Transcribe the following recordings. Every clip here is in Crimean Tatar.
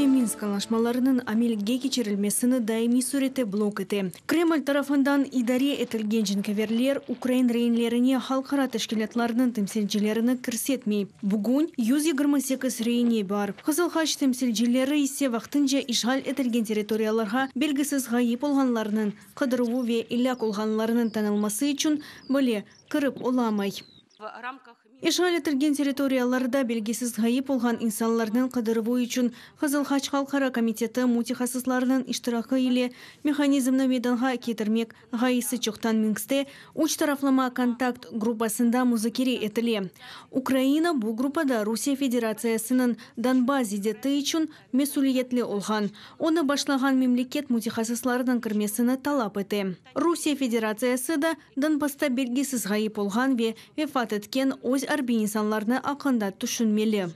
Rusiye Minsk añlaşmalarınıñ amelge keçirilmesini daimiy sürette blok ete. Kreml tarafından idare etilgen cenkâverler ukrain reinlerine halqara teşkilâtlarnıñ temsilcilerini kirsetmey. Bugün 128 reine bar. Qızıl Haç temsilcileri ise vaqtınca işğal etilgen territoriyalarğa belgisiz ğayıp olğanlarnıñ qıdıruvı ve elâk olğanlarınıñ tanılması içün bile kirip olamay. İşğal etilgen territoriyalarda belgisiz ğayıp olğan insanlarnıñ qıdıruvı içün Qızıl Haç Halqara komiteti mütehassıslarınıñ iştirakı ile mehanizmni meydanğa ketirmek ğayesi çoqtan Minskte üç taraflama kontakt gruppasında muzakere etile. Ukraina bu gruppada Rusiye Federatsiyasınıñ Donbass ziddiyeti içün mesüliyetli olğan, onı başlağan memleket mütehassıslarınıñ kirmesini talap ete. Rusiye Federatsiyası da Donbassta belgisiz ğayıp olğan ve vefat etken öz arbiy insanlarnı aqqında tüşünmeli.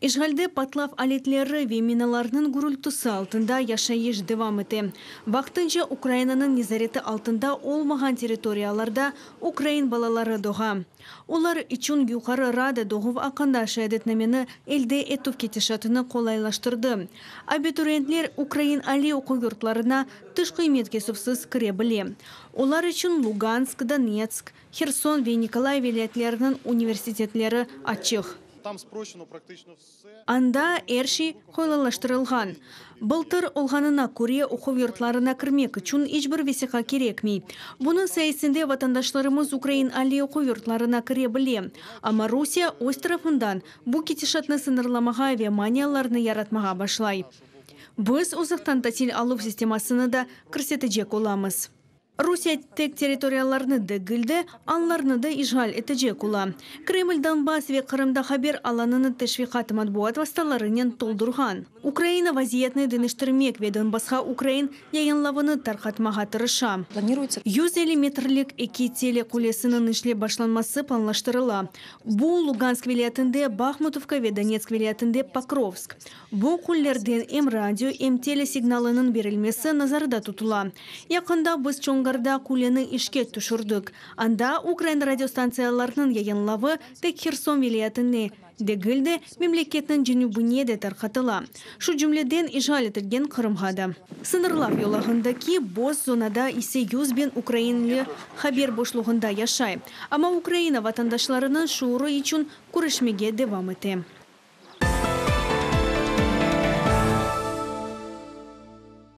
İşğalde patlav aletleri ve minalarnıñ gürültüsi altında yaşayış devam ete. Vaqtınca Ukrainanıñ nezareti altında olmağan territoriyalarda ukrain balaları doğa. Olar içün Yuqarı Rada doğuv aqqında şeadetnameni elde etüv ketişatını qolaylaştırdı. Abituriyentler ukrain aliy oquv yurtlarına tış qıymet kesüvsiz kire bile. Olar içün Lugansk, Donetsk, Herson ve Nikolayev vilâyetleriniñ universitetleri açıq. Anda er şey qolaylaştırılğan. Bıltır olğanına köre, oquv yurtlarına kirmek içün iç bir vesiqa kerekmey. Bunıñ sayesinde vatandaşlarımız ukrain aliy oquv yurtlarına kire bile. Amma Rusiye öz tarafından bu ketişatnı sıñırlamağa ve manialarnı yaratmağa başlay. Biz uzaqtan tasil aluv sistemasını da kirsetecek olamız. Rusiye tek territoriyalarnı degil de, añlarnı da işğal etecek ola. Kreml Donbass ve Qırımda haber alanını teşviqat matbuat vastalarınen toldurğan. Ukraina vaziyetni deñiştirmek ve Donbassqa ukrain yayınlavını tarqatmağa tırışa. 150 metrlik eki tele qulesiniñ işlep başlanması planlaştırıla. Bu, Lugansk vilâyetinde Bahmutovka ve Donetsk vilâyetinde Pokrovsk. Bu qullerden em radio, em tele signalınıñ berilmesi nazarda tutula. Yaqında biz Çonğarda quleni işke tüşürdik. Anda ukrain radiostantsiyalarınıñ yayınlavı tek Herson vilâyetine degil de, memleketniñ cenübine de tarqatıla. Şu cümleden işğal etilgen Qırımğa da. Sıñırlav yolağındaki boz zonada ise 100.000 ukrainli haber boşluğında yaşay. Amma Ukraina vatandaşlarınıñ şuurı içün küreşmege devam ete.